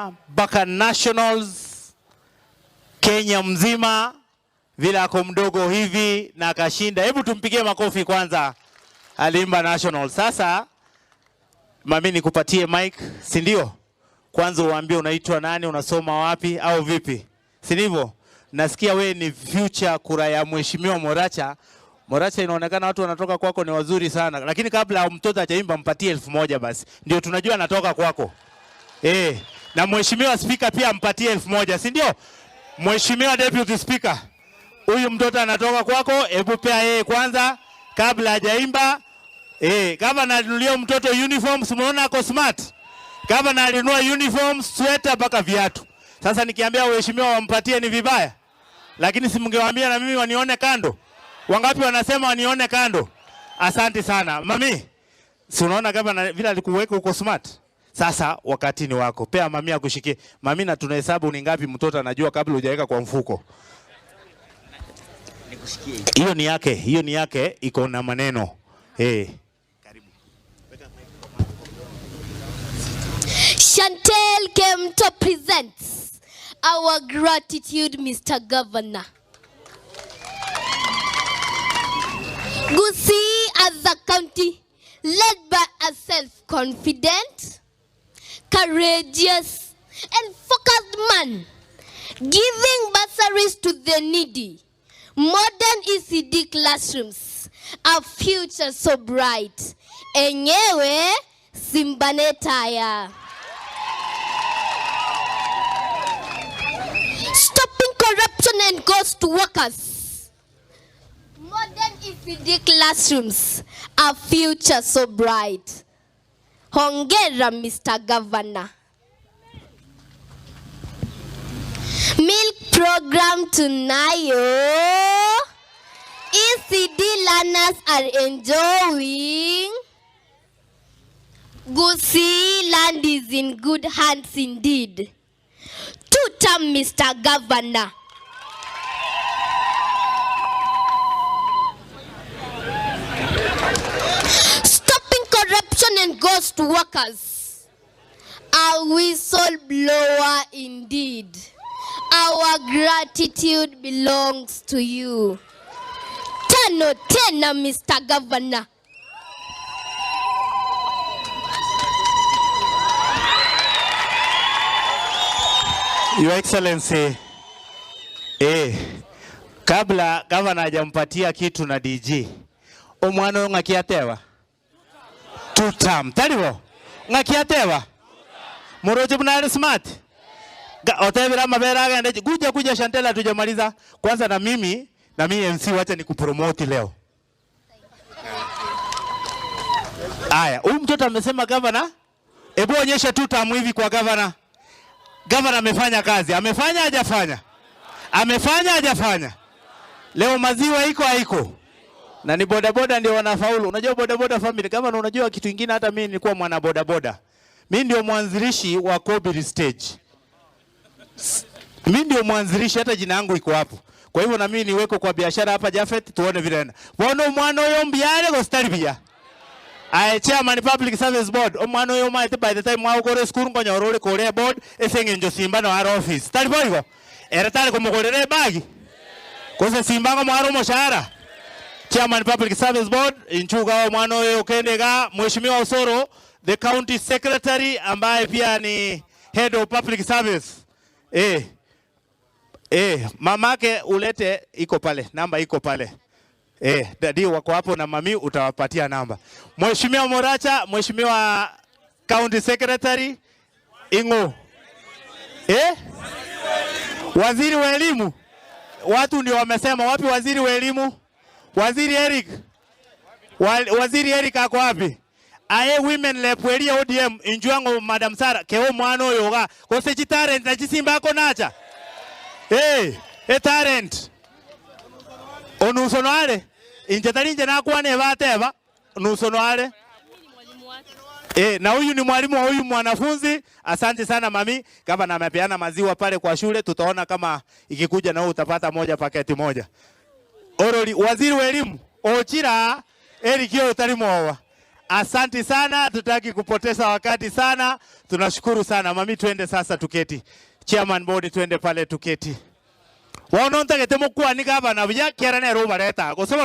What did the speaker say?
Aliimba mpaka nationals Kenya mzima, vile ako mdogo hivi na akashinda. Hebu tumpigie makofi kwanza. Aliimba national. Sasa mami, nikupatie mic, si ndio? Kwanza uambie unaitwa nani, unasoma wapi au vipi, si ndivyo? Nasikia we ni future kura ya Mheshimiwa Moracha. Moracha, inaonekana watu wanatoka kwako ni wazuri sana, lakini kabla mtoto hajaimba mpatie 1000 basi, ndio tunajua anatoka kwako. Na Mheshimiwa Spika pia mpatie 1000, si ndio? Mheshimiwa Deputy Speaker, huyu mtoto anatoka kwako, hebu pea yeye kwanza kabla hajaimba. Kama nanunulia mtoto uniform, si umeona ako smart? Kama nalinunua uniform, sweater mpaka viatu. Sasa nikiambia waheshimiwa wampatie ni vibaya? Lakini si mngewaambia na mimi wanione kando? Wangapi wanasema wanione kando? Asante sana. Mami, si unaona kama na, vile alikuweka uko smart? Sasa wakati ni wako. Pea mami akushikie. Mami, na tunahesabu ni ngapi mtoto anajua kabla hujaweka kwa mfuko. Hiyo ni yake, hiyo ni yake, iko na maneno. Chantel Kemto presents our gratitude, Mr. Governor. Gusii as a county led by a self-confident, courageous, and focused man, giving bursaries to the needy, modern ECD classrooms, a future so bright. Enyewe Simbanetaya. Stopping corruption and ghost workers. Modern ECD classrooms, a future so bright. Hongera, Mr. Governor. Milk program tunayo. ECD learners are enjoying. Gusii land is in good hands indeed. Two-term, Mr. Governor. Stopping corruption and ghost workers. A whistleblower indeed. Our gratitude belongs to you. Tano tena, Mr. Governor. Your Excellency, kabla gavana hajampatia kitu na DG, omwana oyo ng'aki ateba? Two term, taribo? Ng'aki ateba? Moroche buna ari smart? Otebera mabera agende, kuja kuja Shantela tujamaliza. Kwanza na mimi MC wacha nikupromote leo. Aya, huyu mtoto amesema gavana, hebu onyesha two term hivi kwa gavana. Gavana amefanya kazi, amefanya hajafanya? Amefanya hajafanya? Leo maziwa iko haiko? Na ni bodaboda ndio wanafaulu. Unajua bodaboda family, kama unajua kitu kingine, hata mimi nilikuwa mwana bodaboda. Mimi ndio mwanzilishi wa Kobiri Stage. Mimi ndio mwanzilishi, hata jina yangu iko hapo. Kwa hivyo na mimi niweko kwa biashara hapa Jafet, tuone vile ina. Bono mwana oyo mbiare gostari bia. Aye, Chairman Public Service Board, omwana oyo maete by the time mwagokora esukuru nkonyora ore kore board ase eng'encho Simba no are office. Tari boigo? Ere tari komogorera ebagi? Kose Simba ng'omware omoshahara? Chairman Public Service Board, inchuga omwana oyo okendega, Mheshimiwa Osoro, the County Secretary ambaye pia ni Head of Public Service. Mamake ulete iko pale, namba iko pale. Dadi wako hapo na mami utawapatia namba. Mheshimiwa Moracha, Mheshimiwa County Secretary Ingo. Waziri wa elimu. Watu ndio wamesema wapi waziri wa elimu? Waziri Eric. Waziri Eric ako wapi? Aye women rep eria ODM injuango Madam Sara keo mwana oyo ga kose chi talent na chisimba ako nacha. Talent. Onuso noare. Inje tari inje nakwane bateba nuso noare. Na huyu ni mwalimu wa huyu mwanafunzi. Asante sana mami. Kama na amepeana maziwa pale kwa shule, tutaona kama ikikuja na wewe utapata moja paketi moja. Orori, waziri wa elimu, Ochira, Eric yo utari mwowa. Asanti sana, tutaki kupoteza wakati sana. Tunashukuru sana mami, twende sasa tuketi. Chairman board, twende pale tuketi. Wono ntagete mukwani gavana buya kiara nero ubareta gose.